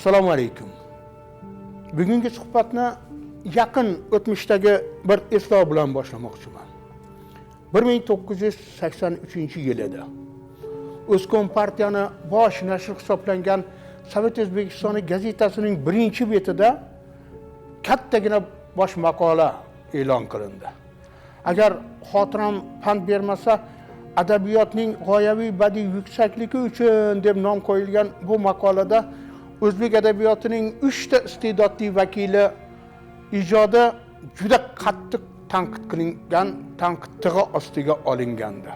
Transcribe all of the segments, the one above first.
Assalomu alaykum. Bugungi suhbatni yaqin o'tmishdagi bir eslov bilan boshlamoqchiman. 1983 yil edi. O'zkompartiyani bosh nashri hisoblangan Sovet O'zbekistoni gazetasining birinchi betida kattagina bosh maqola e'lon qilindi. Agar xotiram pand bermasa, adabiyotning g'oyaviy badiiy yuksakligi uchun deb nom qo'yilgan bu maqolada o'zbek adabiyotining uchta iste'dodli vakili ijodi juda qattiq tanqid qilingan, tanqid tig'i ostiga olingandi.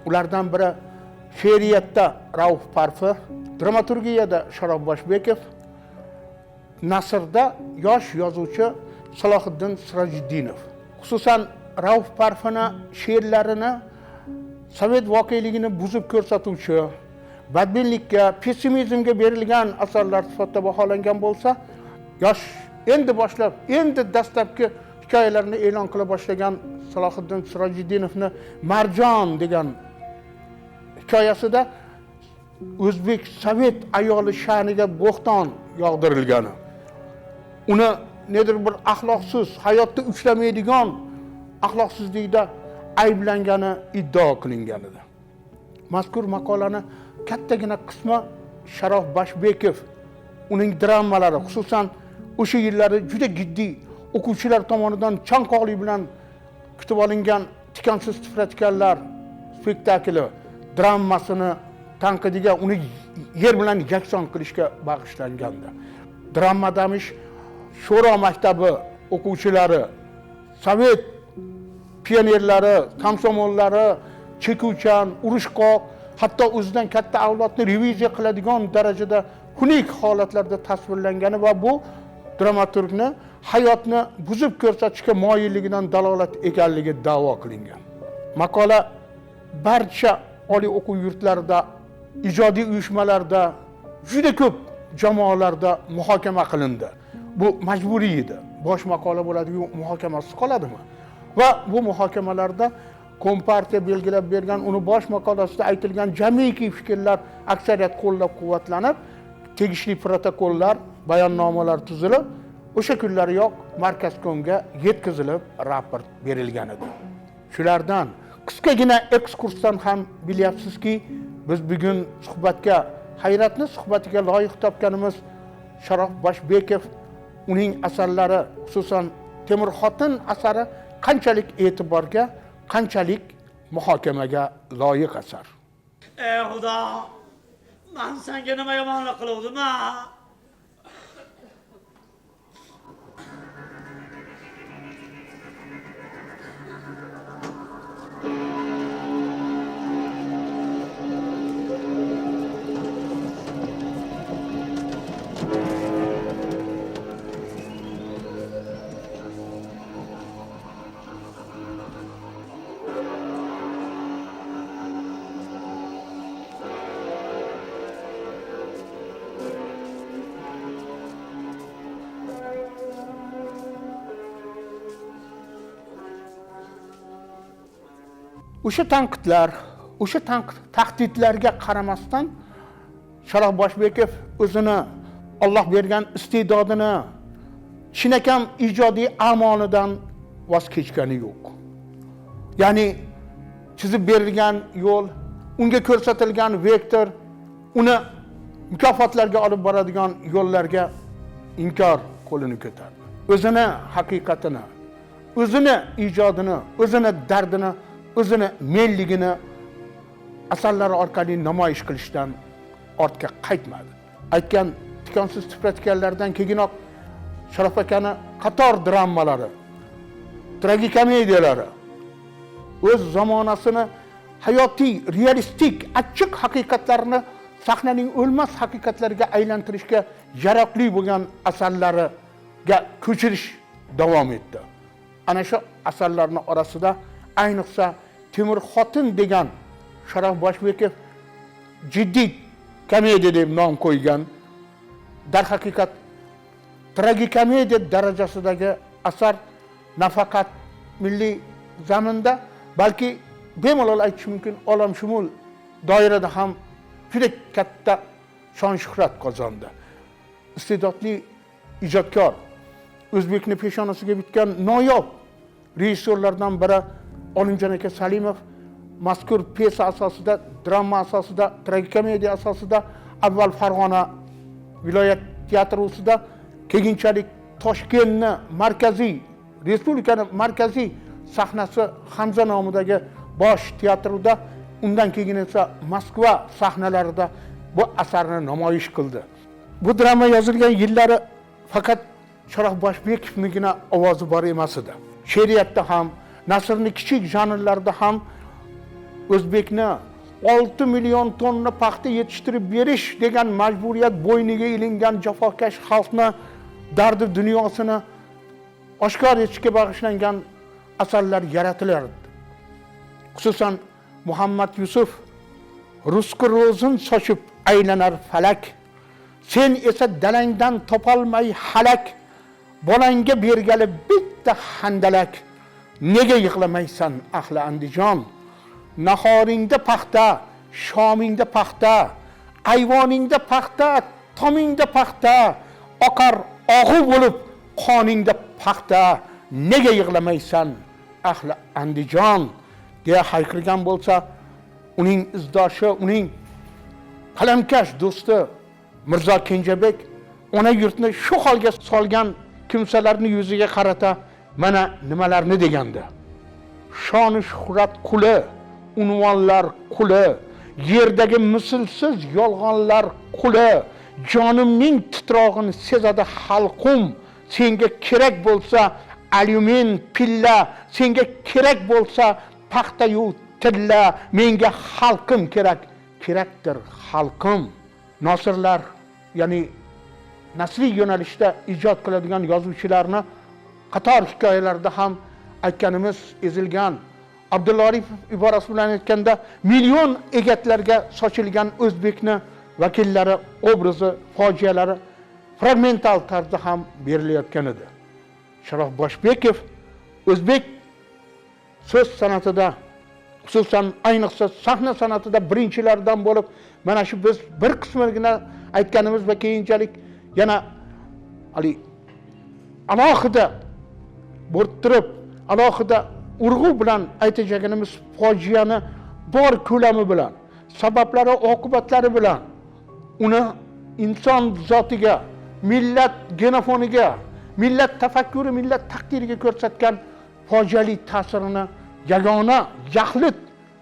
Ulardan biri she'riyatda Rauf Parfi, dramaturgiyada Sharof Boshbekov, nasrda yosh yozuvchi Salohiddin Sirojiddinov. Xususan, Rauf Parfini she'rlarini sovet voqeligini buzib ko'rsatuvchi, badbinlikka, pessimizmga berilgan asarlar sifatida baholangan bo'lsa, yosh endi boshlab, endi dastlabki hikoyalarini e'lon qila boshlagan Salohiddin Sirojiddinovni Marjon degan hikoyasida o'zbek sovet ayoli sha'niga bo'xton yog'dirilgani, uni nedir bir axloqsiz, hayotda uchramaydigan axloqsizlikda ayblangani iddao qilingan edi. Mazkur maqolani kattagina qismi Sharof Boshbekov, uning dramalari, xususan o'sha yillari juda jiddiy o'quvchilar tomonidan chanqoqlik bilan kutib olingan Tikansiz tipratikanlar spektakli dramasini tanqidiga, uni yer bilan yakson qilishga bag'ishlangandi. Dramadamish sho'ro maktabi o'quvchilari, sovet pionerlari, komsomollari chekuvchan, urushqoq, hatto o'zidan katta avlodni reviziya qiladigan darajada xunuk holatlarda tasvirlangani va bu dramaturgni hayotni buzib ko'rsatishga moyilligidan dalolat ekanligi da'vo qilingan. Maqola barcha oliy o'quv yurtlarida, ijodiy uyushmalarda, juda ko'p jamoalarda muhokama qilindi. Bu majburiy edi. Bosh maqola bo'ladiyu, muhokamasiz qoladimi? Va bu muhokamalarda Kompartiya belgilab bergan, uni bosh maqolasida aytilgan jamiki fikrlar aksariyat qo'llab-quvvatlanib, tegishli protokollar, bayonnomalar tuzilib, o'sha kunlariyoq markazkomga yetkazilib, raport berilgan edi. Shulardan qisqagina ekskursdan ham bilyapsizki, biz bugun suhbatga, hayratni suhbatiga loyiq topganimiz Sharof Boshbekov, uning asarlari, xususan Temir xotin asari qanchalik e'tiborga, qanchalik muhokamaga loyiq asar. Ey Xudo, man senga nima yomonlik qiluvdim, a? O'sha tanqidlar, o'sha tanqid tahdidlarga qaramasdan Sharof Boshbekov o'zini Alloh bergan iste'dodini, chinakam ijodiy amonidan voz kechgani yo'q. Ya'ni chizib berilgan yo'l, unga ko'rsatilgan vektor uni mukofotlarga olib boradigan yo'llarga inkor qo'lini ko'tardi. O'zini haqiqatini, o'zini ijodini, o'zini dardini, o'zini menligini asarlari orqali namoyish qilishdan ortga qaytmadi. Aytgan Tikonsiz tipratikanlardan keyinoq Sharof akani qator dramalari, tragikomediyalari o'z zamonasini hayotiy, realistik, achchiq haqiqatlarini sahnaning o'lmas haqiqatlariga aylantirishga yaroqli bo'lgan asarlariga ko'chirish davom etdi. Ana shu asarlarning orasida ayniqsa Temir xotin degan Sharof Boshbekov jiddiy komediya deb nom qo'ygan, darhaqiqat tragikomediya darajasidagi asar nafaqat milliy zaminda, balki bemalol aytish mumkin, olamshumul doirada ham juda katta shon shuhrat qozondi. Iste'dodli ijodkor, o'zbekni peshonasiga bitgan noyob rejissyorlardan biri Olimjon aka Salimov mazkur pyesa asosida, drama asosida, tragikomediya asosida avval Farg'ona viloyat teatrusida, keyinchalik Toshkentni markaziy, respublikani markaziy sahnasi Hamza nomidagi bosh teatrida, undan keyin esa Moskva sahnalarida bu asarni namoyish qildi. Bu drama yozilgan yillari faqat Sharof Boshbekovnigina ovozi bor emas edi. She'riyatda ham, nasrni kichik janrlarida ham o'zbekni 6 million tonna paxta yetishtirib berish degan majburiyat bo'yniga ilingan jafokash xalqni dardi dunyosini oshkor etishga bag'ishlangan asarlar yaratilardi. Xususan, Muhammad Yusuf "Rizqi ro'zin sochib aylanar falak, sen esa dalangdan topolmay halak, bolangga bergali bitta handalak, nega yig'lamaysan ahli Andijon? Nahoringda paxta, shomingda paxta, ayvoningda paxta, tomingda paxta, oqar og'u bo'lib qoningda paxta, nega yig'lamaysan ahli Andijon?" deya hayqirgan bo'lsa, uning izdoshi, uning qalamkash do'sti Mirzo Kenjabek ona yurtni shu holga solgan kimsalarni yuziga qarata mana nimalarni degandi: "Shoni shuhrat quli, unvonlar quli, yerdagi mislsiz yolg'onlar quli, jonimning titrog'ini sezadi xalqum, senga kerak bo'lsa alyumin pilla, senga kerak bo'lsa paxtayu tilla, menga xalqim kerak, kerakdir xalqim." Nosirlar, ya'ni nasriy yo'nalishda ijod qiladigan yozuvchilarni qator hikoyalarida ham aytganimiz, ezilgan, Abdulla Aripov iborasi bilan aytganda, million egatlarga sochilgan o'zbekni vakillari obrazi, fojialari fragmental tarzda ham berilayotgan edi. Sharof Boshbekov o'zbek so'z san'atida, xususan, ayniqsa sahna san'atida birinchilardan bo'lib mana shu biz bir qismigina aytganimiz va keyinchalik yana haligi alohida bo'rttirib, alohida urg'u bilan aytacagimiz fojiani bor ko'lami bilan, sabablari, oqibatlari bilan uni inson zotiga, millat genofoniga, millat tafakkuri, millat taqdiriga ko'rsatgan fojiali ta'sirini yagona yaxlit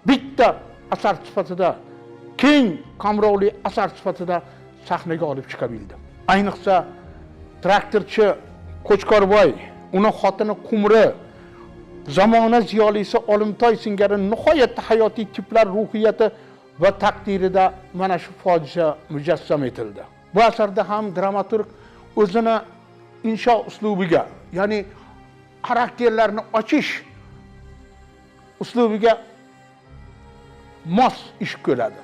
bitta asar sifatida, keng qamrovli asar sifatida sahnaga olib chiqa bildi. Ayniqsa, traktorchi Qo'chqorboy, uni xotini Qumri, zamona ziyolisi Olimtoy singari nihoyatda hayotiy tiplar ruhiyati va taqdirida mana shu fojia mujassam etildi. Bu asarda ham dramaturg o'zini insho uslubiga, ya'ni xarakterlarni ochish uslubiga mos ish ko'radi.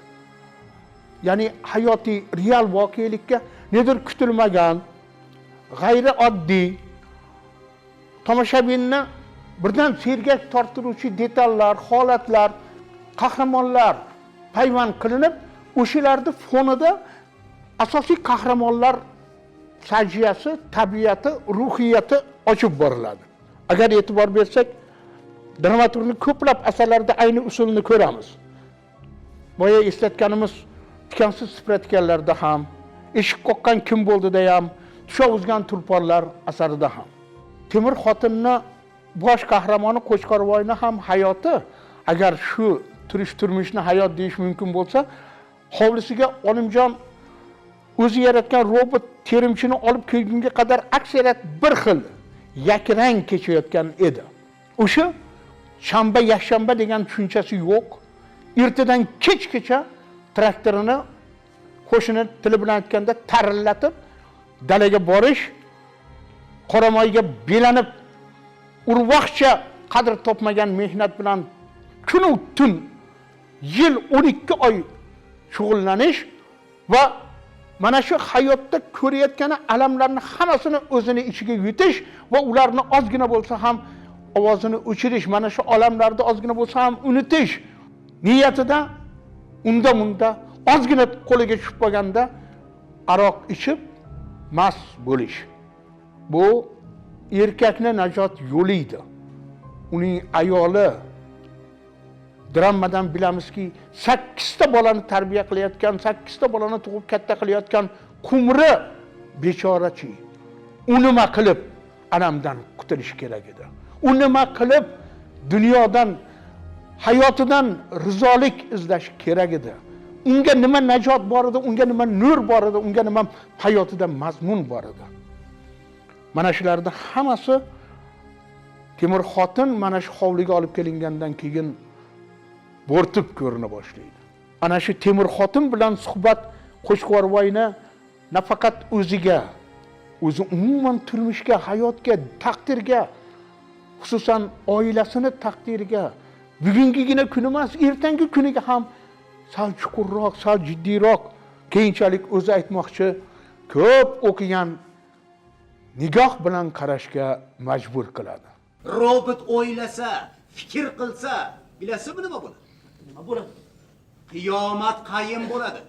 Ya'ni hayotiy real voqelikka nedir kutilmagan, g'ayrioddiy, tomoshabinni birdan sergak torttiruvchi detallar, holatlar, qahramonlar payvand qilinib, o'shalarni fonida asosiy qahramonlar sajiyasi, tabiati, ruhiyati ochib boriladi. Agar e'tibor bersak, dramaturgning ko'plab asarlarida ayni usulni ko'ramiz. Boya eslatganimiz "Tikansiz tipratikanlarda" ham, "Eshik qoqqan kim bo'ldi"da ham, "Tushov uzgan tulporlar" asarida ham. "Temir xotinni" bosh qahramoni Qo'chqorboyni ham hayoti, agar shu turish turmushni hayot deyish mumkin bo'lsa, hovlisiga Olimjon o'zi yaratgan robot terimchini olib kelgunga qadar aksariyat bir xil, yakrang kechayotgan edi. O'sha shanba, yakshanba degan tushunchasi yo'q. Ertadan kechgacha traktorini, qo'shini tili bilan aytganda, tarillatib dalaga borish, qoramoyga belanib, urvoqcha qadr topmagan mehnat bilan kunu tun, yil 12 oy shug'ullanish va mana shu hayotda ko'rayotgani alamlarni hammasini o'zini ichiga yutish va ularni ozgina bo'lsa ham ovozini o'chirish, mana shu olamlarni ozgina bo'lsa ham unutish niyatida unda munda ozgina qo'liga tushib qolganda aroq ichib Mast bo'lish bu erkakni najot yo'li edi. Uning ayoli, dramadan bilamizki, 8 ta bolani tarbiya qilayotgan, 8 ta bolani tug'ib katta qilayotgan Qumri bechorachi, u nima qilib alamdan qutulish kerak edi? U nima qilib dunyodan, hayotidan rizolik izlash kerak edi? Unga nima najot bor edi, unga nima nur bor edi, unga nima hayotida mazmun bor edi? Mana shularni hammasi Temir xotin mana shu hovliga olib kelingandan keyin bo'rtib ko'rina boshlaydi. Ana shu Temir xotin bilan suhbat Qo'chqorboyni nafaqat o'ziga, o'zi umuman turmushga, hayotga, taqdirga, xususan oilasini taqdiriga, bugungigina kun emas, ertangi kuniga ham sal chuqurroq, sal jiddiyroq, keyinchalik o'zi aytmoqchi, ko'p o'qigan nigoh bilan qarashga majbur qiladi. Robot o'ylasa, fikr qilsa, bilasizmi nima bo'ladi? Nima bo'ladi? Qiyomat qayim bo'ladi.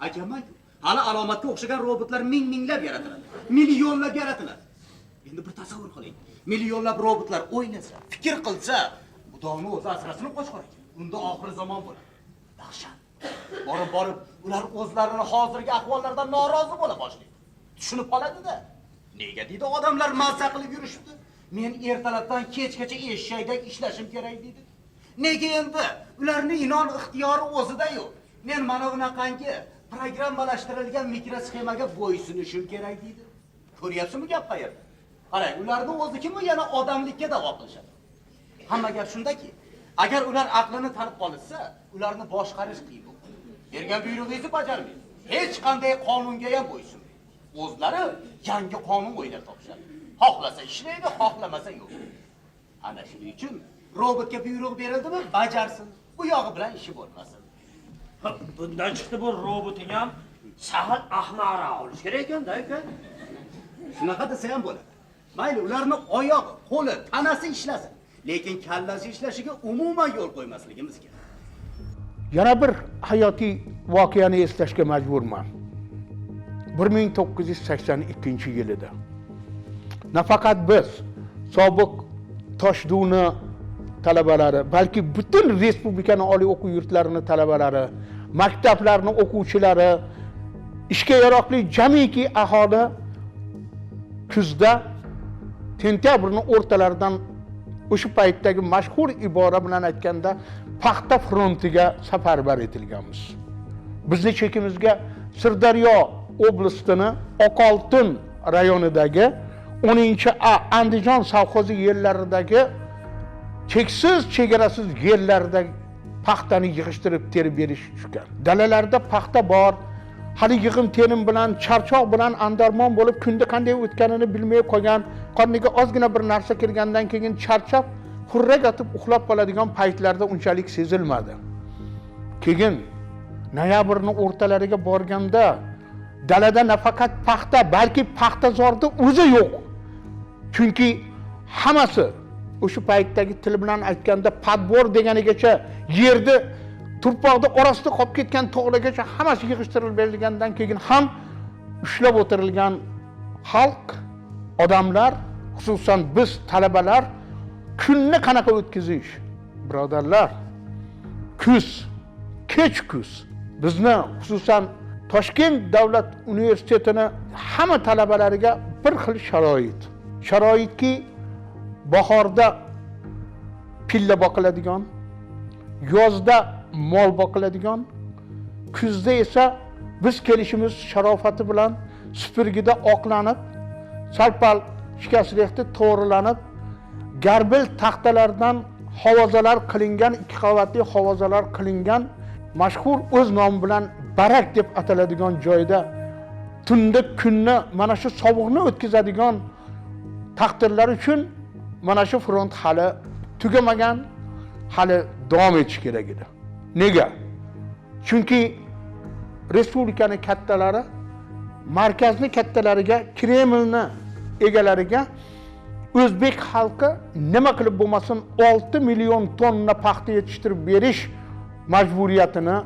Aytyapman-ku, hali alomatga o'xshagan robotlar ming minglab yaratiladi, millionlab yaratiladi. Endi bir tasavvur qiling. Millionlab robotlar o'ylasa, fikr qilsa, Xudoni o'zi asrasin Qo'chqor aka. Unda oxir zamon bo'ladi. Dahshat. Borib borib ular o'zlarini hozirgi ahvollaridan norozi bo'la boshlaydi. Tushunib qoladi-da. Nega deydi, odamlar mazza qilib yurishibdi. Men ertalabdan kechgacha eshakdek ishlashim kerak deydi. Nega endi ularning inon ixtiyori o'zida yo'q. Men mana bunaqangi programmalashtirilgan mikrosxemaga bo'ysunishim kerak deydi. Ko'ryapsizmi gap qayerda? Qarang, ularni o'zi kim yana odamlikka da'vo qilishadi. Hamma gap shundaki, agar ular aqlini tanib qolishsa, ularni boshqarish qiyin bo'ladi. Bergan buyrug'ingizni bajarmaydi. Hech qanday qonunga ham bo'ysunmaydi. O'zlari yangi qonun o'ylab topishadi. Xohlasa ishlaydi, xohlamasa yo'q. Ana shuning uchun robotga buyruq berildimi, bajarsin. Bu yog'i bilan ishi bo'lmasin. Bundan chiqdi bu roboting ham sal ahmoqroq bo'lishi kerak ekan-da aka. Shunaqa desa ham bo'ladi. Mayli, ularni oyog'i, qo'li, tanasi ishlasin, lekin kallasi ishlashiga umuman yo'l qo'ymasligimiz kerak. Yana bir hayotiy voqeani eslashga majburman. 1982-yilida nafaqat biz, sobiq Toshduni talabalari, balki butun respublikani oliy o'quv yurtlarini talabalari, maktablarni o'quvchilari, ishga yaroqli jamiki aholi kuzda sentyabrning o'rtalaridan o'sha paytdagi mashhur ibora bilan aytganda paxta frontiga safarbar etilganmiz. Bizni chekimizga Sirdaryo oblastini Oqoltin rayonidagi 10-A Andijon sovxozi yerlaridagi cheksiz chegarasiz yerlarda paxtani yig'ishtirib terib berish tushgan. Dalalarda paxta bor. Hali yig'im terim bilan, charchoq bilan andarmon bo'lib kunda qanday o'tganini bilmay qolgan, qorniga ozgina bir narsa kirgandan keyin charchab, xurrak otib uxlab qoladigan paytlarda unchalik sezilmadi. Keyin noyabrning o'rtalariga borganda dalada nafaqat paxta, balki paxtazorda o'zi yo'q. Chunki hammasi o'sha paytdagi til bilan aytganda podbor deganigacha yerda turpoqda orasida qolib ketgan tog'largacha hammasi yig'ishtirilib berilgandan keyin ham ushlab o'tirilgan xalq, odamlar, xususan biz talabalar kunni qanaqa o'tkazish? Birodarlar, kuz, kech kuz bizni xususan Toshkent davlat universitetini hamma talabalariga bir xil sharoit. Sharoitki bahorda pilla boqiladigan, yozda mol boqiladigan, kuzda esa biz kelishimiz sharofati bilan supurgida oqlanib, sal-pal shikastlikda to'g'rilanib, garbil taxtalardan havozalar qilingan, 2 qavatli havozalar qilingan mashhur o'z nomi bilan barak deb ataladigan joyda tunda kunni mana shu sovuqni o'tkazadigan taqdirlar uchun mana shu front hali tugamagan, hali davom etishi kerak edi. Nega? Chunki respublikani kattalari, markazni kattalariga, Kremlni egalariga o'zbek xalqi nima qilib bo'lmasin 6 million tonna paxta yetishtirib berish majburiyatini,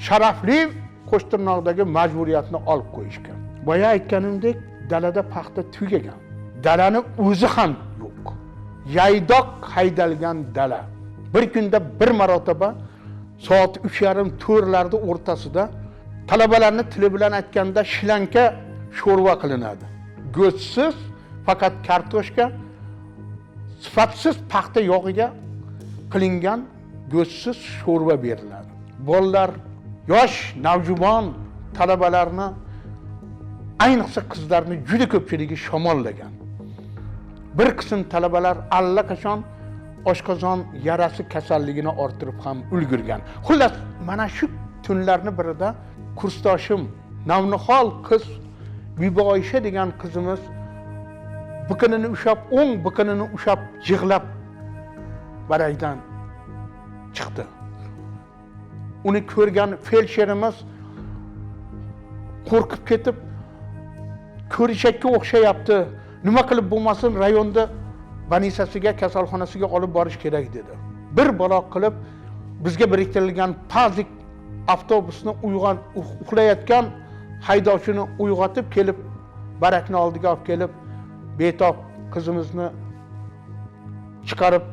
sharafli qo'shtirnoqdagi majburiyatni olib qo'yishgan. Boya aytganimdek, dalada paxta tugagan. Dalani o'zi ham yo'q. Yaydoq haydalgan dala. Bir kunda bir marotaba soat 3:30 4larda o'rtasida talabalarni tili bilan aytganda shlanka sho'rva qilinadi. Go'shtsiz, faqat kartoshka, sifatsiz paxta yog'iga qilingan go'shtsiz sho'rva beriladi. Bolalar, yosh navjuvon talabalarni, ayniqsa qizlarni juda ko'pchiligi shamollagan. Bir qism talabalar allaqachon oshqozon yarasi kasalligini orttirib ham ulgurgan. Xullas, mana shu tunlarni birida kursdoshim navnihol qiz Bibi Oysha degan qizimiz biqinini ushlab, o'ng biqinini ushlab yig'lab barakdan chiqdi. Uni ko'rgan feldsherimiz qo'rqib ketib, ko'rishakka o'xshayapti, nima qilib bo'lmasin rayonda banisasiga, kasalxonasiga olib borish kerak dedi. Bir balo qilib bizga biriktirilgan pazik avtobusni uxlayotgan haydovchini uyg'otib kelib barakni oldiga olib kelib betob qizimizni chiqarib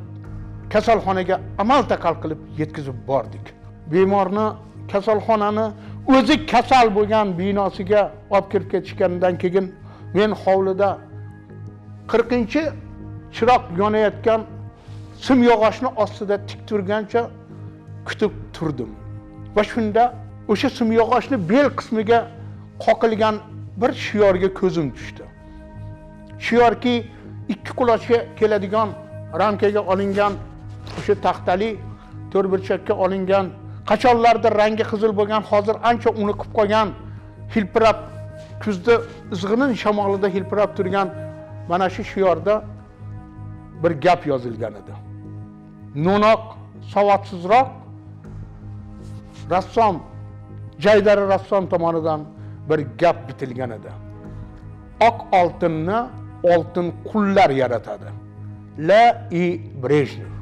kasalxonaga amal taqal qilib yetkazib bordik. Bemorni kasalxonani o'zi kasal bo'lgan binosiga olib kirib ketishgandan keyin men hovlida 40-chiroq yonayotgan sim yog'ochni ostida tik turgancha kutib turdim. Va shunda o'sha sim yog'ochni bel qismiga qoqilgan bir shiorga ko'zim tushdi. Shiorki 2 qulochga keladigan ramkaga olingan o'sha taxtali to'rtburchakka olingan, qachonlardir rangi qizil bo'lgan, hozir ancha uniqib qolgan, hilpirab kuzda izg'inin shamolida hilpirab turgan mana shu shiorda bir gap yozilgan edi. No'noq, savodsizroq rassom, jaydari rassom tomonidan bir gap bitilgan edi. Oq oltinni oltin qullar yaratadi. La i Brejnev.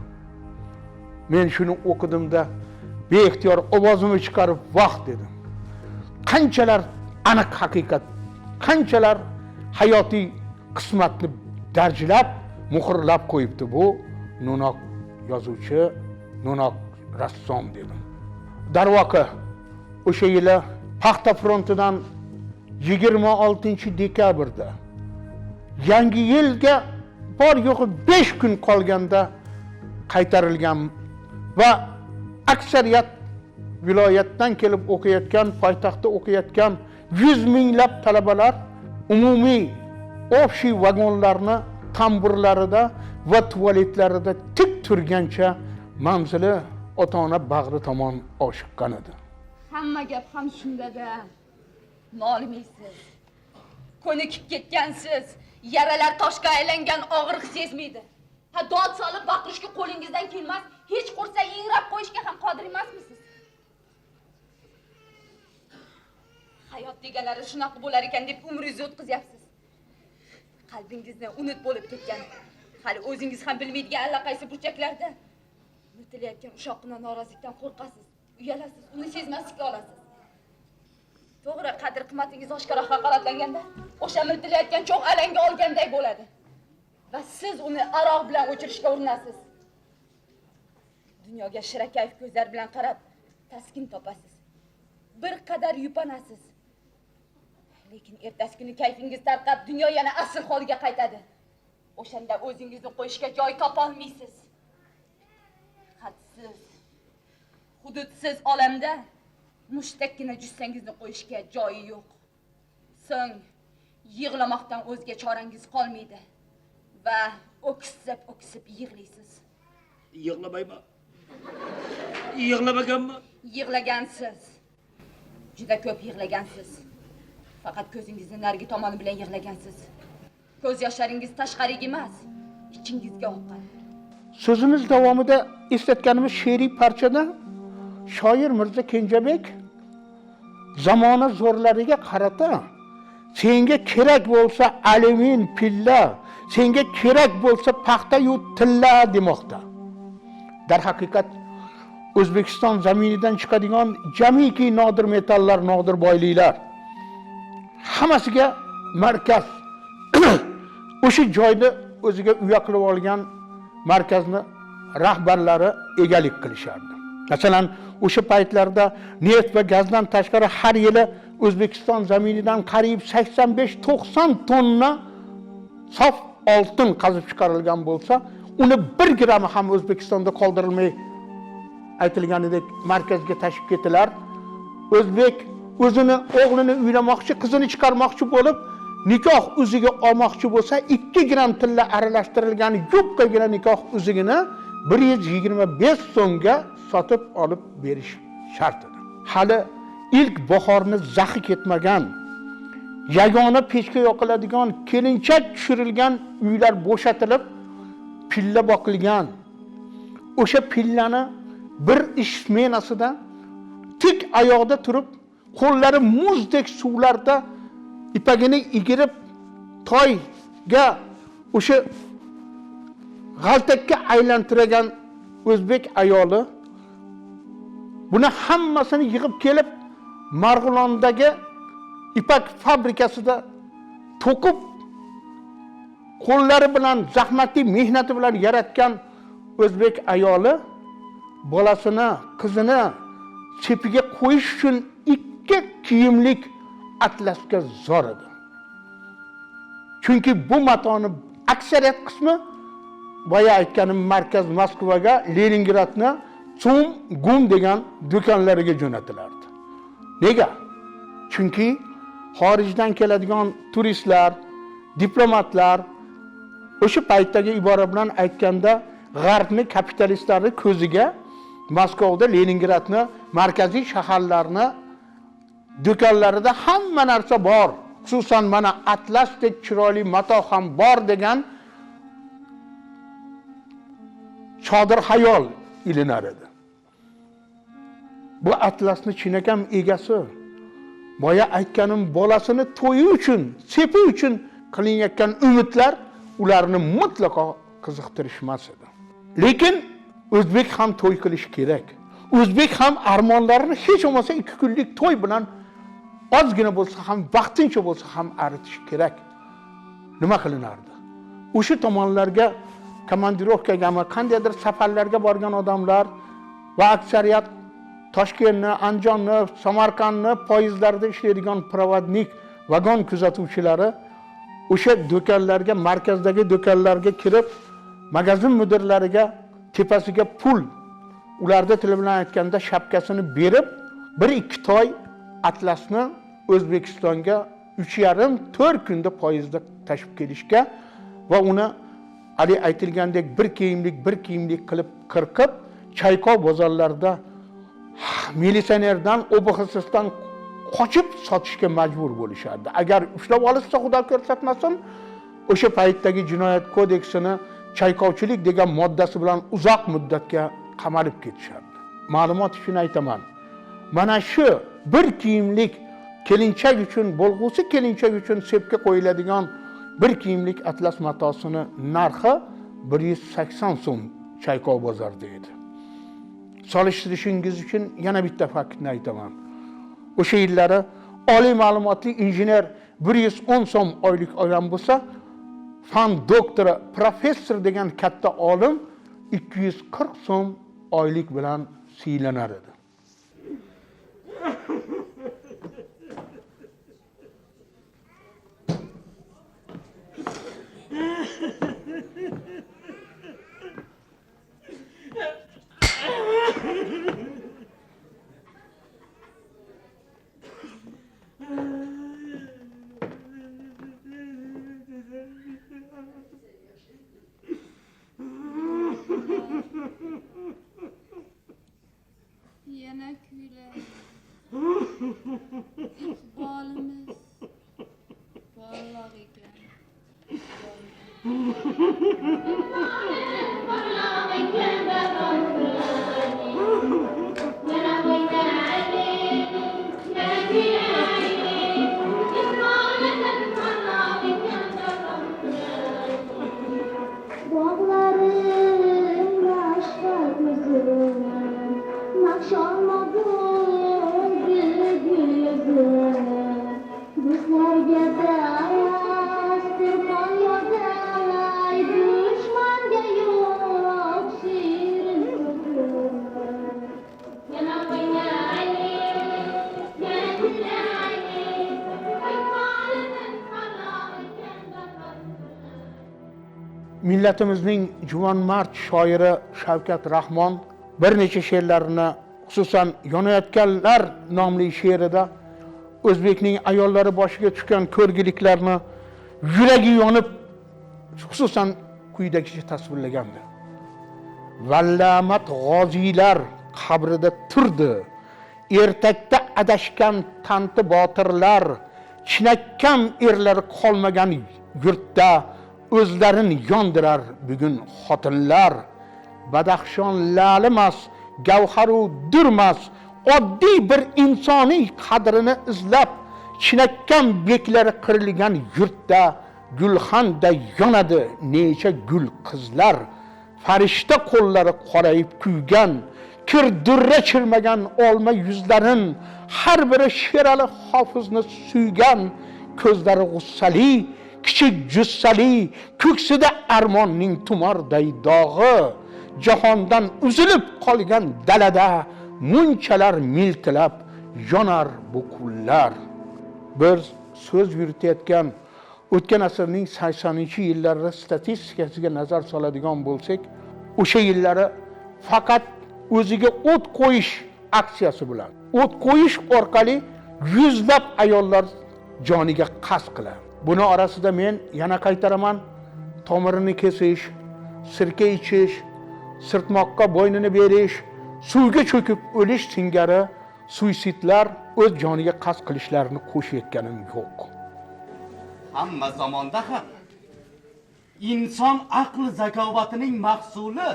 Men shuni o'qidimda beixtiyor ovozimni chiqarib vah dedim. Qanchalar aniq haqiqat, qanchalar hayotiy qismatni darjlab, muhrlab qo'yibdi bu no'noq yozuvchi, no'noq rassom dedim. Darvoqe o'sha yili paxta frontidan 26 dekabrda yangi yilga bor yo'g'i 5 kun qolganda qaytarilgan va aksariyat viloyatdan kelib o'qiyotgan, poytaxtda o'qiyotgan 100 minglab talabalar umumiy общий vagonlarni tamburlarida va tualetlarida tik turgancha manzili ota-ona bag'ri tomon oshiqqan edi. Hamma gap ham shunda-da. Nolimaysiz. Ko'nikib ketgansiz. Yaralar toshga aylangan, og'riq sezmaydi. Ha, dod solib baqirishga qo'lingizdan kelmas, hech qursa ingrab qo'yishga ham qodir emasmisiz? Hayot deganlari shunaqa bo'lar ekan deb umringizni o'tkazyapsiz. Qalbingizni unut bo'lib ketgan, hali o'zingiz ham bilmaydigan allaqaysi burchaklarda unutilayotgan ushoqqina norozilikdan qo'rqasiz, uyalasiz, uni sezmaslikka olasiz. To'g'ri, qadr qimmatingiz oshkora haqoratlanganda o'sha miltilayotgan cho'g' alanga olganday bo'ladi. Va siz uni aroq bilan o'chirishga urinasiz. Dunyoga shirakayf ko'zlar bilan qarab taskin topasiz. Bir qadar yupanasiz. Lekin ertasi kuni kayfingiz tarqab, dunyo yana asl holiga qaytadi. O'shanda o'zingizni qo'yishga joy topa olmaysiz. Hadsiz, hududsiz olamda mushtakkina jussangizni qo'yishga joyi yo'q. So'ng yig'lamoqdan o'zga chorangiz qolmaydi va o'ksib-o'ksib yig'laysiz. Yig'lamayman. Yig'lamaganman. Yig'lagansiz. Juda ko'p yig'lagansiz. Faqat ko'zingizni narigi tomoni bilan yig'lagansiz. Ko'z yoshlaringiz tashqariga emas, ichingizga oqqan. So'zimiz davomida eslatganimiz she'riy parchada shoir Mirzo Kenjabek zamona zo'rlariga qarata senga kerak bo'lsa alyumin pilla, senga kerak bo'lsa paxta-yu tilla demoqda. Darhaqiqat O'zbekiston zaminidan chiqadigan jamiki nodir metallar, nodir boyliklar Hammasiga markaz o'sha joyda o'ziga uya qilib olgan markazni rahbarlari egalik qilishardi. Masalan, o'sha paytlarda neft va gazdan tashqari har yili O'zbekiston zaminidan qariyb 85-90 tonna sof oltin qazib chiqarilgan bo'lsa, uni 1 grammi ham O'zbekistonda qoldirilmay aytilganidek markazga tashib ketilar. O'zbek o'zini o'g'lini uylamoqchi, qizini chiqarmoqchi bo'lib, nikoh uzugi olmoqchi bo'lsa, 2 gram tilla aralashtirilgan yupqagina nikoh uzugini 125 so'mga sotib olib berish shart edi. Hali ilk bahorni zaxi ketmagan, yagona pechka yoqiladigan, kelinchak tushirilgan uylar bo'shatilib, pilla boqilgan. O'sha pillani bir ish smenasida tik oyoqda turib, qo'llari muzdek suvlarda ipagini igirib, toyga o'sha g'altakka aylantirgan o'zbek ayoli buni hammasini yig'ib kelib Marg'ilondagi ipak fabrikasida to'qib, qo'llari bilan, zahmatli mehnati bilan yaratgan o'zbek ayoli bolasini, qizini sepiga qo'yish uchun 2 kiyimlik atlasga zor edi. Chunki bu matoni aksariyat qismi boya aytganim markaz Moskvaga, Leningradni Tsum Gum degan do'konlariga jo'natilardi. Nega? Chunki xorijdan keladigan turistlar, diplomatlar o'sha paytdagi ibora bilan aytganda g'arbni kapitalistlari ko'ziga Moskvada, Leningradni markaziy shaharlarni do'konlarida hamma narsa bor, xususan mana atlasdek chiroyli mato ham bor degan chodir hayol ilinar edi. Bu atlasni chinakam egasi boya aytganim bolasini to'yi uchun, sepi uchun qilinayotgan umidlar ularni mutlaqo qiziqtirishmas edi. Lekin o'zbek ham to'y qilish kerak. O'zbek ham armonlarini hech bo'lmasa 2 kunlik to'y bilan ozgina bo'lsa ham, vaqtincha bo'lsa ham aritish kerak. Nima qilinardi? O'sha tomonlarga komandirovkagami, qandaydir safarlarga borgan odamlar va aksariyat Toshkentni, Andijonni, Samarqandni poyezdlarida ishlaydigan provodnik, vagon kuzatuvchilari o'sha do'konlarga, markazdagi do'konlarga kirib, magazin mudirlariga tepasiga pul, ularda tili bilan aytganda shapkasini berib, 1-2 toy atlasni O'zbekistonga 3,5-4 kunda poyezdda tashib kelishga va uni hali aytilgandek bir kiyimlik, bir kiyimlik qilib qirqib, Chaykov bozorlarida militsionerdan, OBXSdan qochib sotishga majbur bo'lishardi. Agar ushlab olishsa, Xudo ko'rsatmasin, o'sha paytdagi jinoyat kodeksini chaykovchilik degan moddasi bilan uzoq muddatga qamalib ketishardi. Ma'lumot uchun aytaman. Mana shu bir kiyimlik kelinchak uchun, bo'lg'usi kelinchak uchun sepga qo'yiladigan bir kiyimlik atlas matosini narxi 180 so'm Chaykov bozorida edi. Solishtirishingiz uchun yana bitta faktni aytaman. O'sha yillari oliy ma'lumotli injener 110 so'm oylik olgan bo'lsa, fan doktori, professor degan katta olim 240 so'm oylik bilan siylanar edi. Yana kuylar. Iqbolimiz porloq ekan. Naqş olmadı gül yüzüm. Bizler Millatimizning juvonmard shoiri Shavkat Rahmon bir necha she'rlarini, xususan Yonayotganlar nomli she'rida o'zbekning ayollari boshiga tushgan ko'rgiliklarni yuragi yonib, xususan quyidagicha tasvirlagandi. Vallamat g'oziylar qabrida turdi, ertakda adashgan tanti botirlar, chinakam erlar qolmagan yurtda o'zlarini yondirar bugun xotinlar. Badaxshon lalimas, gavharu durmas, oddiy bir insoniy qadrini izlab, chinakam beklari qirilgan yurtda gulxanda yonadi necha gul qizlar. Farishta qo'llari qorayib kuygan, kir durra chirmagan olma yuzlarin, har biri Sherali Hofizni suygan, ko'zlari g'ussali, kichik jussali, ko'ksida armonning tumorday dog'i, jahondan uzilib qolgan dalada munchalar miltilab yonar bu qullar. Bir so'z yuritayotgan o'tgan asrning 80-yillarida statistikasiga nazar soladigan bo'lsak, o'sha yillari faqat o'ziga o't qo'yish aksiyasi bilan, o't qo'yish orqali yuzlab ayollar joniga qasd qiladi. Buni orasida men yana qaytaraman, tomirini kesish, sirka ichish, sirtmoqqa bo'ynini berish, suvga cho'kib o'lish singari suisidlar o'z joniga qasd qilishlarini qo'shayotganim yo'q. Hamma zamonda ham inson aql zakovatining mahsuli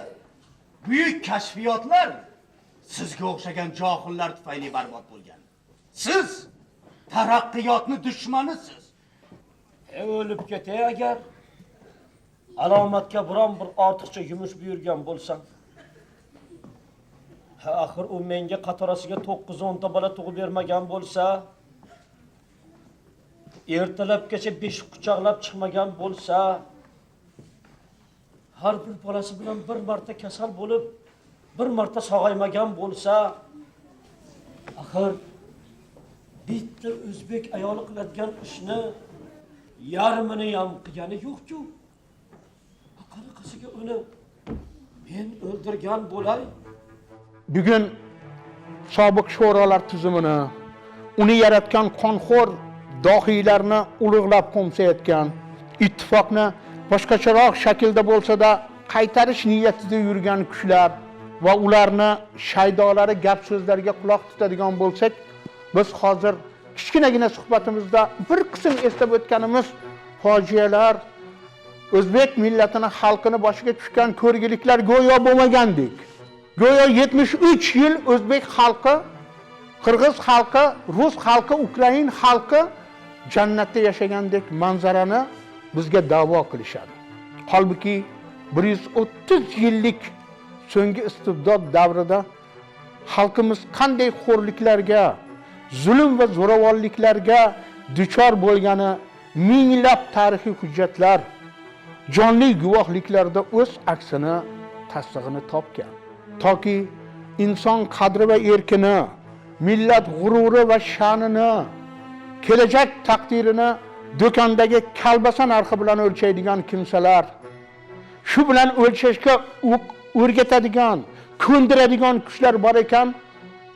buyuk kashfiyotlar sizga o'xshagan johillar tufayli barbod bo'lgan. Siz taraqqiyotni dushmanisiz. O'lib ketay agar alomatga biron bir ortiqcha yumush buyurgan bo'lsam. Ha, axir u menga qatorasiga 9-10 ta bola tug'ib bermagan bo'lsa, ertalabgacha beshik quchoqlab chiqmagan bo'lsa, har bir bolasi bilan bir marta kasal bo'lib, bir marta sog'aymagan bo'lsa, axir bitta o'zbek ayoli qiladigan ishni yarmini ham qilgani yo'q-ku. Qanaqasiga uni men o'ldirgan bo'lay? Bugun sobiq sho'rolar tuzumini, uni yaratgan qonxo'r dohiylarni ulug'lab qo'msayotgan, ittifoqni boshqacharoq shaklda bo'lsa-da qaytarish niyatida yurgan kuchlar va ularni shaydolari gap so'zlariga quloq tutadigan bo'lsak, biz hozir kichkinagina suhbatimizda bir qism eslab o'tganimiz fojialar, o'zbek millatini, xalqini boshiga tushgan ko'rgiliklar go'yo bo'lmagandek. Go'yo 73 yil o'zbek xalqi, qirg'iz xalqi, rus xalqi, ukrain xalqi jannatda yashagandek manzarani bizga da'vo qilishadi. Holbuki 130 yillik so'nggi istibdod davrida xalqimiz qanday xo'rliklarga, zulm va zo'ravonliklarga duchor bo'lgani minglab tarixiy hujjatlar, jonli guvohliklarda o'z aksini, tasdig'ini topgan. Toki inson qadri va erkini, millat g'ururi va sha'nini, kelajak taqdirini do'kondagi kalbasa narxi bilan o'lchaydigan kimsalar, shu bilan o'lchashga o'rgatadigan, ko'ndiradigan kuchlar bor ekan,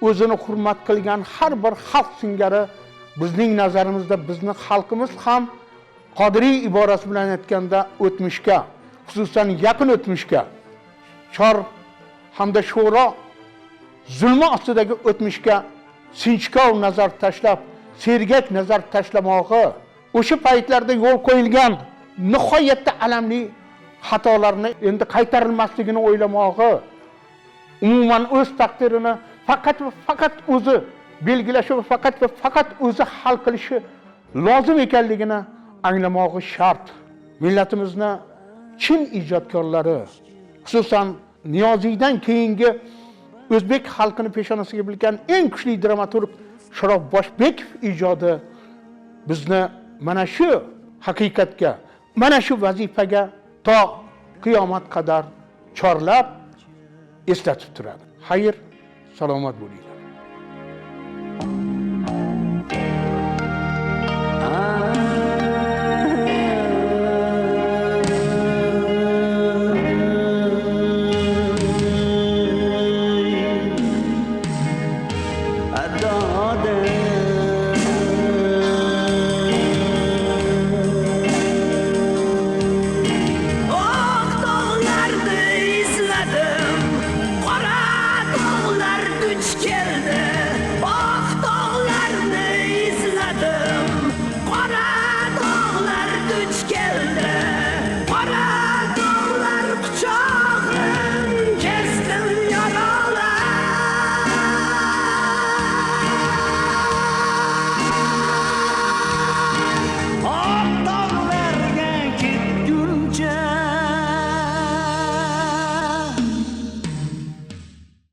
o'zini hurmat qilgan har bir xalq singari bizning nazarimizda bizni xalqimiz ham Qodiriy iborasi bilan aytganda o'tmishga, xususan yaqin o'tmishga, chor hamda sho'ro zulmi ostidagi o'tmishga sinchkov nazar tashlab, sergak nazar tashlamoqi, o'sha paytlarda yo'l qo'yilgan nihoyatda alamli xatolarni endi qaytarilmasligini o'ylamog'i, umuman o'z taqdirini faqat va faqat o'zi belgilashi va faqat va faqat o'zi hal qilishi lozim ekanligini anglamog'i shart. Millatimizni chin ijodkorlari, xususan Niyoziydan keyingi o'zbek xalqini peshonasiga bilgan eng kuchli dramaturg Sharof Boshbekov ijodi bizni mana shu haqiqatga, mana shu vazifaga to qiyomat qadar chorlab eslatib turadi. Xayr, salomat bo'linglar.